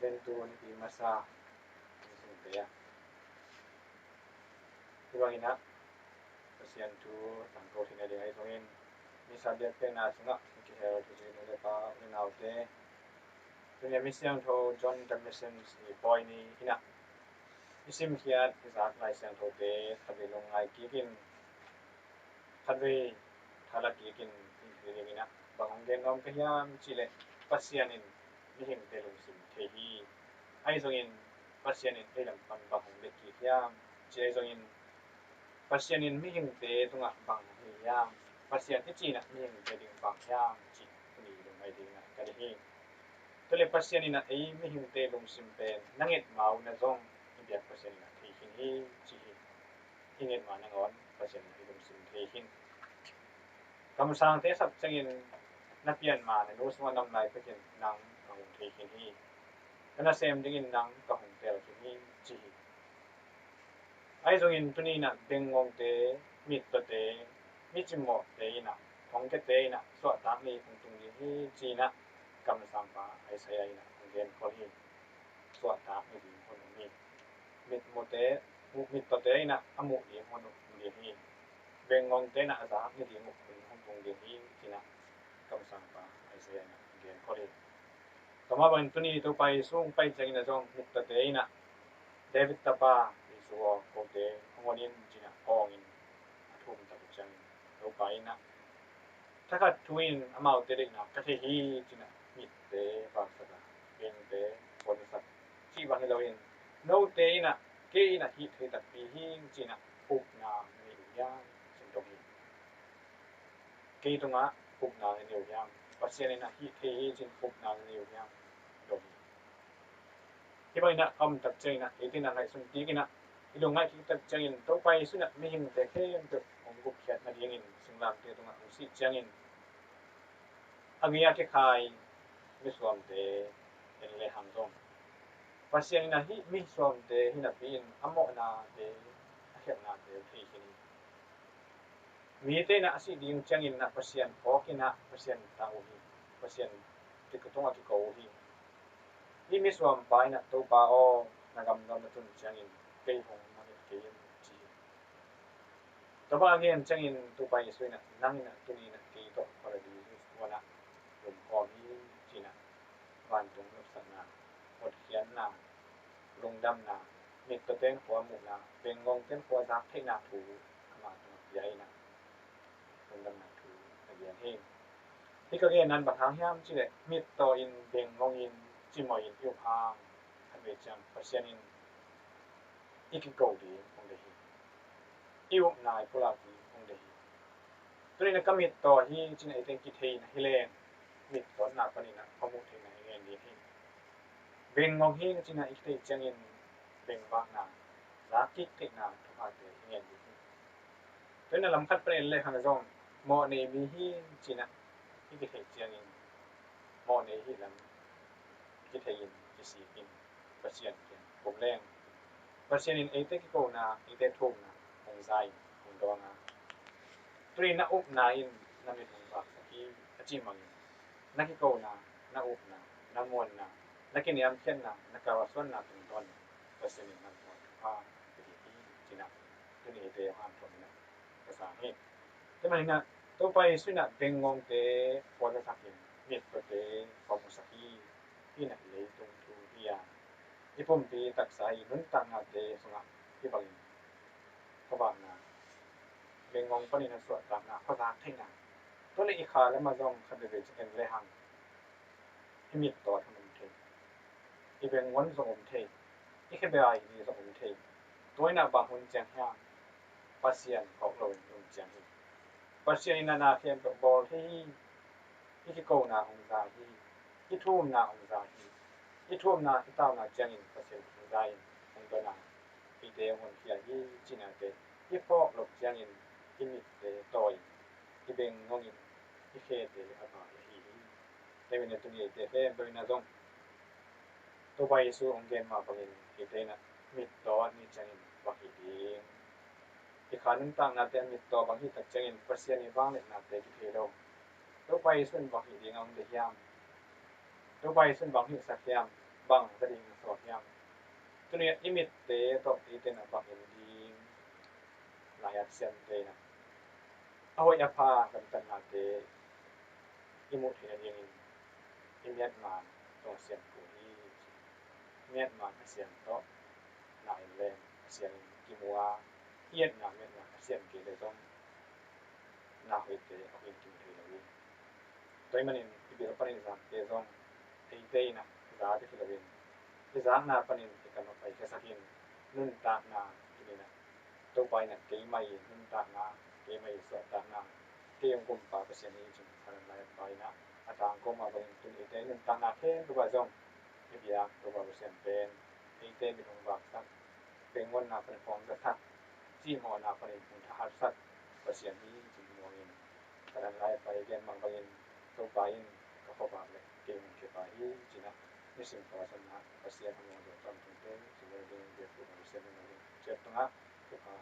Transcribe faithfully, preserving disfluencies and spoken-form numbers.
Advent tu nipi masa insungte ah, hih bangin ah Pasian thu tangko theihna ding ahi zongin, Missa biakpiakna sungah kihel thuci nu le pa, u le naute, tuni a Misiangtho John the Missionary pawi ni in ah i simkhiat i zak Lai Siangthote khatvei lungngai kikin, khatvei thala kikin i hih dingin ah, bang hong gen nuam ka hiam cih leh, Pasian in mihingte lungsim thei hi. Ahi zongin Pasian in ei lam pan bang hong bia kik hiam cih ahi zongin, Pasian in mihingte tungah bang hong hih hiam, Pasian i cih in ah mihingte ding bang hiam cih tuni lungngai dingin ah ka deih hi. Tua leh Pasian in ah ei mihingte lungsim pen na nget ma uh na zong i biak Pasian in ah thei khin hi, ci hi. I nget ma nangawn Pasian in ah i lungsim thei khin. Kamsangte sap ciangin na pian ma na nu sungah na om lai pekin nang ka hong thei khin hi. Ka nasem dingin nang ka hong tel khin hi, ci hi. Ahi zongin tuni in ah bengngongte, mittawte, mi cimawhte in ah, thongkiate in ah suahtak ni hong tung ding hi, ci-in ah kamsangpa Isaiah in ah hong genkhol hi. Suahtak ni ding hun om hi. Mitmute, mittawte in ah a muh ding hun om ding hi. Bengngongte in ah a zak ni ding hun hong tung ding hi, ci-in ah kamsangpa Isaiah in ah hong genkhol hi. Tua mah bangin tuni Topa Jesu hong pai ciangin ah zong mittawte in ah, David tapa Jesu aw, kote hong hon in, ci-in ah awng in a thum tak uh ciangin, Topa in ah, thakhat thu in amaute deihna ka thei hi, ci-in ah mitte vaksak a, bengte puansak cih bang hi loin, note in ah kei in ah hih thei takpi hi, ci-in ah upna na nei uh hiam, ci-in dong hi. Kei tungah upna na nei uh hiam? Pasian in ah hih thei hi, ci-in upna na nei uh hiam? Dong hi. Hih bangin ah a om tak ciangin ah, eite in ah ngaihsun kik in ah, i lungngaih kik tak ciangin, Topa Jesu in ah mihingte khempeuh hong gupkhiat nadingin singlamteh tungah hong sih ciangin, a gei-a kikhai misuamte en le hang zong, Pasian in ah hih misuamte hi napi-in a mawhnate, a khialhnate thei khin hi. Mite in ah a sih ding ciangin ah Pasian phawk in ah Pasian tang uh hi. Pasian kiko tungah kiko uh hi. Hih misuampa in ah, Topa aw, na gam dawn na tun ciangin kei hong mang kei in, ci hi. Tua bang a gen ciangin Topa Jesu in ah, nang in ah tuni in ah kei tawh Paradis huan ah lumkhawm hi, ci-in ah vantung nopsakna, hotkhiatna, lungdamna, mittawte in khua muhna, bengngongte in khua zak theihna thu amah tungah pia in ah lungdamna thu a gen hi. Hih ka genna in bang hang hiam cih leh, mittaw in, bengngong in, cimawh in i up hang, khatvei ciang Pasian in i kiko ding hong deih hi. I upna i pulak ding hong deih hi. Tuni in ah ka mittaw hi, ci-in ah eite in kitheihna hi leng, mittawtna panin ah ka muh theihna i ngen ding hi. Bengngong hi, ci-in ah i kitheih ciangin bengvakna, zak kik theihna thuphate i ngen ding hi. Tua in ah lam khat pan en le hang zong, mawhnei mi hi, ci-in ah i kitheih ciangin, mawhnei hi lam i kitheih in kisik in Pasian kiang kum leng, Pasian in eite kikona, eite thumna hong za in hong dawng a, tuni na upna in na mit hong vaksak hi, a cih bangin, na kikona, na upna, na muanna, na kiniamkhiatna, na kalsuanna tungtawn in Pasian in na muan thupha pia ding hi, ci-in ah tuni eite hanthawn in ah ka sang hi. Tua manin ah Topa Jesu in ah bengngongte khua zasak in, mittawte khua musak hi. Hih in ah leitung thu hi a, i pumpi taksa, i nuntaknate sungah hih bangin khuavakna, bengngong panin a suahtakna, khuazak theihna, tua leh i kha lam ah zong khat veivei ciang en le hang, i mittaw hun om thei, i bengngong zong om thei, i khebai ni zong om thei. Tua in ah bang hun ciang hiam? Pasian phawk loin i om ciang hi. Pasian in ah na khempeuh bawl thei hi. I kikona hong za hi. I thumna hong za hi. I thumna, i tauna ciangin Pasian hong za in hong don a, eite hong honkhia hi, ci-in ah te i phawk loh ciangin i mitte tawi in, i bengngong in, i khete a vak ahi hi. Tua manin ah tuni eite khempeuh in ah zong Topa Jesu hong gen mah bangin eite in ah mittaw ni ciangin vak hih ding, i kha nuntaknate a mittaw bang hih tak ciangin Pasian i vangliatnate kithei lo. Topa Jesu in bang hih ding a hong deih hiam? Topa Jesu in bang hihsak hiam? bang za ding in sawh hiam? Tuni-ah i mitte tawh eite in a bang en ding lai-at siamte in a hoih a pha gamtatnate i muh theih nadingin i miatman tawh a siam kul hi. Miatman a siam tawh na en leng a siangin kimu a, i etna miatman a siam kei leh zong na hoihte a hoih in kimu thei lo hi. Tua ahih manin i bil panin i zate zong eite in a zate hi loin i zakna panin i kam a paikhiasak in nuntakna i nei in a Topa in a keimah i nuntakna, keimah i suahtakna, kei hong kumpa Pasian hi cin Kha Dang Lai Pa in a a tangko mah bangin tun eite nuntakna khempeuh ah zong i biak Topa Pasian pen eite mit hong vaksak, penghuanna panin hong zatsak, cihmawhna panin hong thahatsak Pasian hi cin muangin Kha Dang Lai Pa i gen mah bangin Topa in ka khuavak le kei hong khia pa hi cin a nisim tawh a sanna Pasian a muang dawh tawntung te cin a ding biak Topa Pasian in a ding ciat tungah thupha